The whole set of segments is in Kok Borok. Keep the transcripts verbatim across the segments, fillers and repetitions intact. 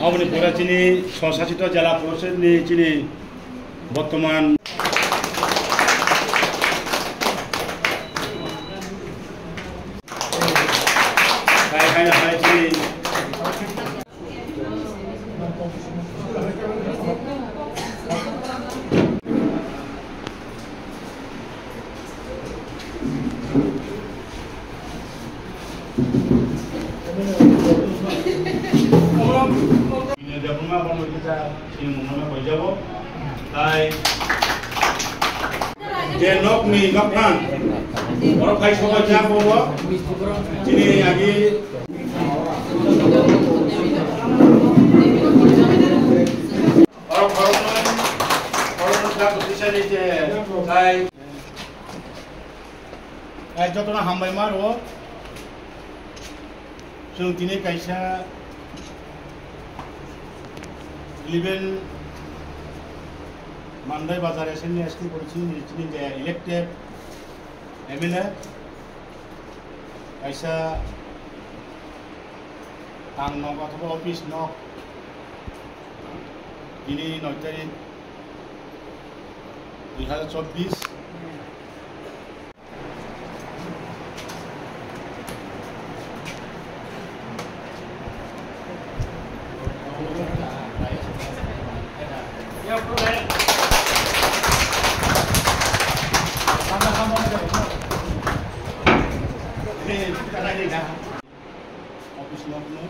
Aboni pore chini swsasito jela porishod ni chini bortoman khai khai hai chini Debbarma bono kisa chini mungno hoijago. Tai je nokni nokphang, borok hai soba ja bobo, chini agi Borok khoroknwi, khoroknwi kha kwtwisa ni je tai. Ai jotono hambai ma rwo. Chwng tini kaisa eleven Mandai Bazar S M ni S T constituency ni chini je elected M L A kaisa tang nok othoba office nok. Tini noi tarik dui hazar chobbish. Office nok no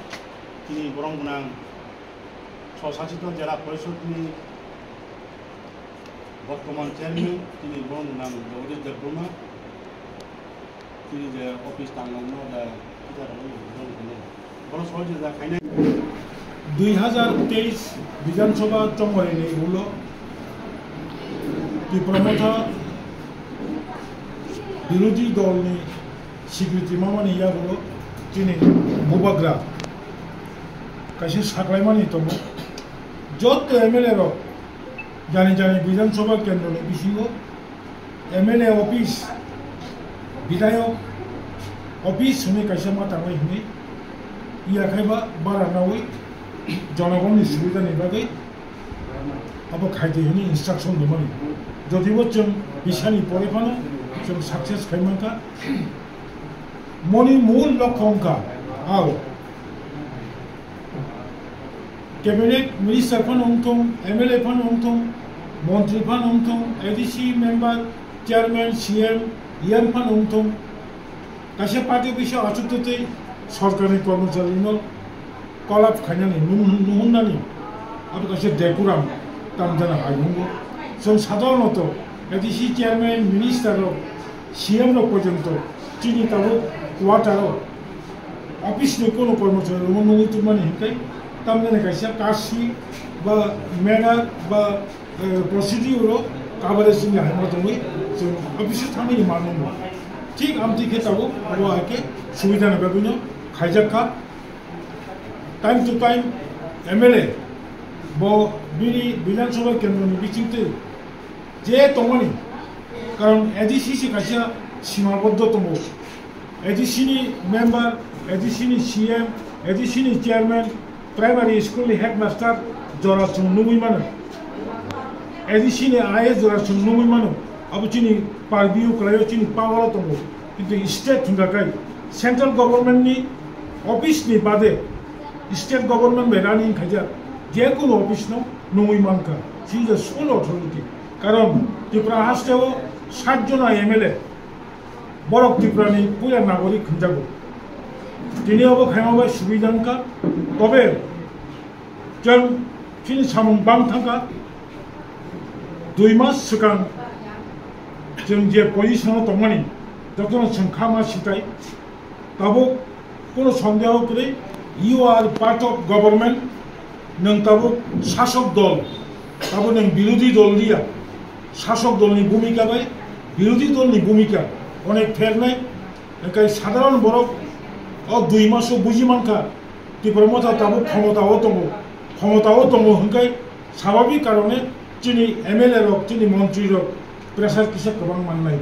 tini borong gwnang Swsasito Jela Porishod ni bortoman chairman tini borong gwnang Jagadish Debbarma tini je office tang nok no da kita rok no borong gwnang borong sohor je da khainai. Dui hazar teis Bidhan Sabha chongmani ni ulo Tipra Motha birodhi dol ni sikriti mamani yagulo chini bubagra kaisa saklaimani tongo. Joto M L A rok jani jani Bidhan Sabha kendro ni bisingo M L A office, Bidhayok office hwnwi kaisa ma tanglai hwnwi yakhaiba bara nawi jonogonni subidani bagwi abo khaidi hwnwi instruction rwmani. Jodibo chwng bisani pore phano chwng success khai mankha. Moni mul lokho wngkha, ao cabinet minister phano wngthung, M L A phano wngthung, montri phano wngthung, A D C member, chairman, C M, E M phano wngthung, kaisa party office o achuk twi twi sorkarni kormochari no collapse khainani nuhun-, nuhunani abo kaisa decorum tamjana hai nungo. Chwng sadharonoto A D C chairman, minister rok, C M rok porjonto chini tabuk quarter o office ni kono kormochari rokno nugwi tongmani hinkhai tamjani kaisa kasi ba manner ba, eh, procedure rok coverage ni hai ma tongwi chwng office o thangwi ni ma nungo. Thik amtwi khe tabuk abo hai khe subidani bagwino khaijak kha. Time to time M L A bo bini Bidhan Sabha kendroni bisingtwi je tongmani, karon A D C se kaisa simaboddo tongo. A D C ni member, A D C ni C M, A D C ni chairman, primary school ni headmaster jora chwng nugwi mano. A D C ni I A S jora chwng nugwi mano. Abo chini purview kwlaio, chini power o tongo. Kintu state thwngkha kai central government ni office ni bade state government bai running khaijak je kunu office no nungwi mankha. She is a sole authority. Karon Tripura haste o sat jona M L A borok Tripura ni puila nagorik hwnjago. Tini obo khaima bai subida wngkha. Tobe chwng chini samung bang thangkha. Dui mas swkang chwng je position o tongmani jotono chwng kha ma sitai. Tabuk kono sondeho kwrwi, you are part of government, nwng tabuk sasok dol, tabuk nwng birodhi dol liya, sasok dolni bhumika bai birodhi dolni bhumika onek phernai, hwnkhe sadharon borok o dui maso buji mankha, Tipra Motha tabuk khomotao tongo, khomotao tongo hwnkhe swabhabik karone chini M L A rok, chini montri rok pressure kisa kwbang mannai.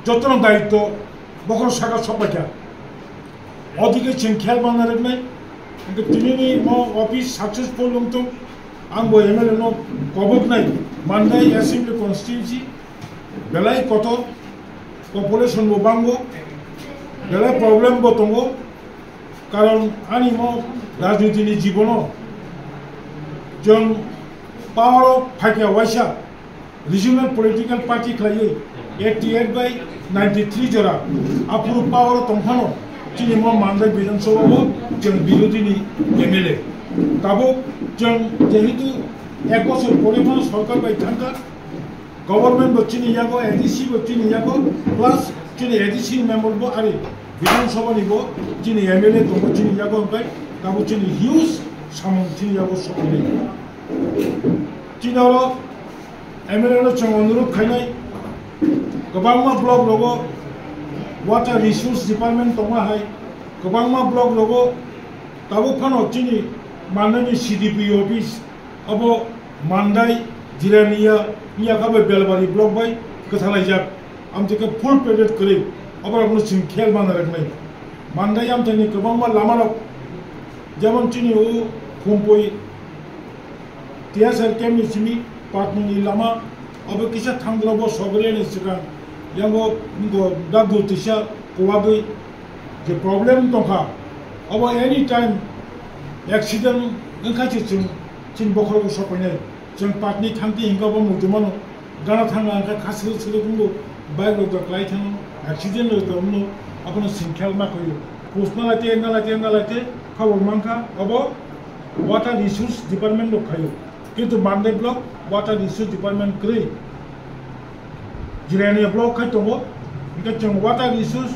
Jotono daitto bokhorok saka sokbaikha. Odike chwng khel bangna rwknai, Hingke tinini mo office successful wngthung, ang bo M L A no koboknai, Mandai Assembly Constituency, belai kotor, population bo bango, belai problem bo tongo, karon ani mo rajniti ni jibono chwng power o phaikha waisa, regional political party khlaiwi eighty eight by ninety three jora aphuru power o tongphano chini mo Mandai Bidhan Sabha o chwng birodhi ni M L A. Tabuk chwng jehetu ek bochor pore phano sorkar bai thangkha, government bo chini yago, A D C bo chini yago, plus chini A D C member bo ari Bidhan Sabha ni bo chini M L A tongo chini yago, hwnkhe tabuk chini huge samung chini yago sokmani. Chini oro M L A no chwng onurudh khainai, kwbangma block rogo water resource department tongma hai, kwbangma block rogo tabuk phano chini Mandai ni C D P O office, abo Mandai, Jirania, wngya kha bai Belbari block bai kwthalaijak, amtwi khe full package kwrwi, oborokno chwng khel mana rwknai. Mandai amthaini kwbangma lamarok, jemon chini o Khumpui, T S R camp ni simi Patni ni lama, obo kisa thangdra bo sogri ni swkang, yango ngo dagdo tisa kuwagwi je problem tongkha, obo anytime accident wngkha se chwng, chini bokhorogo sokoinai. Chwng Patni thangti hinkhe obo muitu mano, gana thangna hinkhe kha srwk srwk wngo, bike rok da klai thangno, accident rok da wngno, abono singkhel ma khaio. Post nalaite, nalaite, nalaite, khobor mankha, obo Water Resource Department rok khaio. Kintu Mandai block Water Resource Department kwrwi. Jirania block khai tongo. Hinkhe chwng Water Resource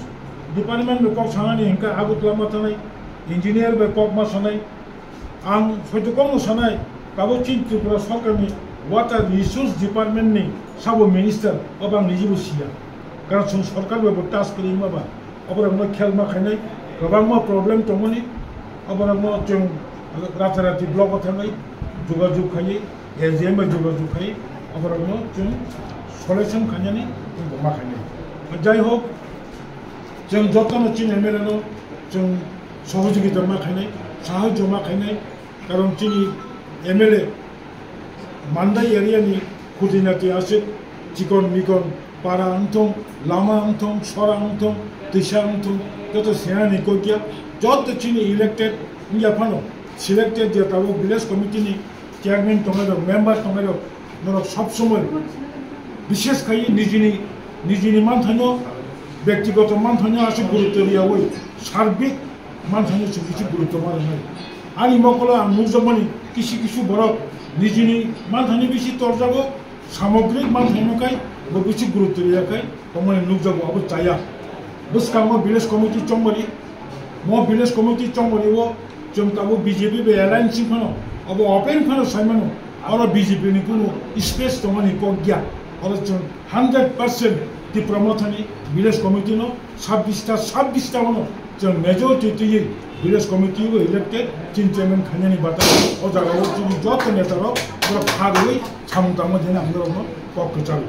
Department bai kok sanani hinkhe Agartala ma thanai, engineer bai kok ma sanai. Ang soito kokno sanai, tabuk chini Tripura sorkarni Water Resource Department ni sabo minister, obo ang nijibo siya. Karon chwng sorkar bai bo task kwrwi ma ba. Oborokno khel ma khainai, kwbangma problem tongmani, oborokno chwng ratarati block o thangwi jogajog khaiwi, A G M bai jogajog khaiwi, oborokno chwng solution khainani chwng bo ma khainai. Jai hok, chwng jotono chini M L A no chwng sohojogita ma khainai, sahajyo ma khainai, karon chini M L A Mandai area ni khutinati aswk chikon mikon para wngthong, lama wngthong, sora wngthong, twisa wngthong, joto senani kokya, joto chini elected wngya phano, selected je tabuk village committee ni chairman tongnai rok, member tongnai rok, norok sob somoi bishes khai nijini, nijini manthaino, bektigoto manthaino aswk gurutto riyawi, sarbik manthaino chwng kisi gurutto ma rwnai. Ani mokolo ang nukjakmani kisi kisi borok nijini manthaino bisi torjago, samogrik manthaino khai bo bisi gurutto riya khai tongmani nukjago, abo chaya. Bwskango village committee chongmani, mo village committee chongmani o chwng tabuk B J P bai alliance wng phano, abo open phano sai mano, oro B J P ni kunu space tongmani kok ya. Oro chwng hundred percent Tipra Mothani village committee no sabbish ta, sabbish ta wano chwng majority twiwi village committee o elected chini chairman khainani bata o jaga o chini joto neta rok borok kha rwwi samung tangma thani ang norokno kok kwcharo.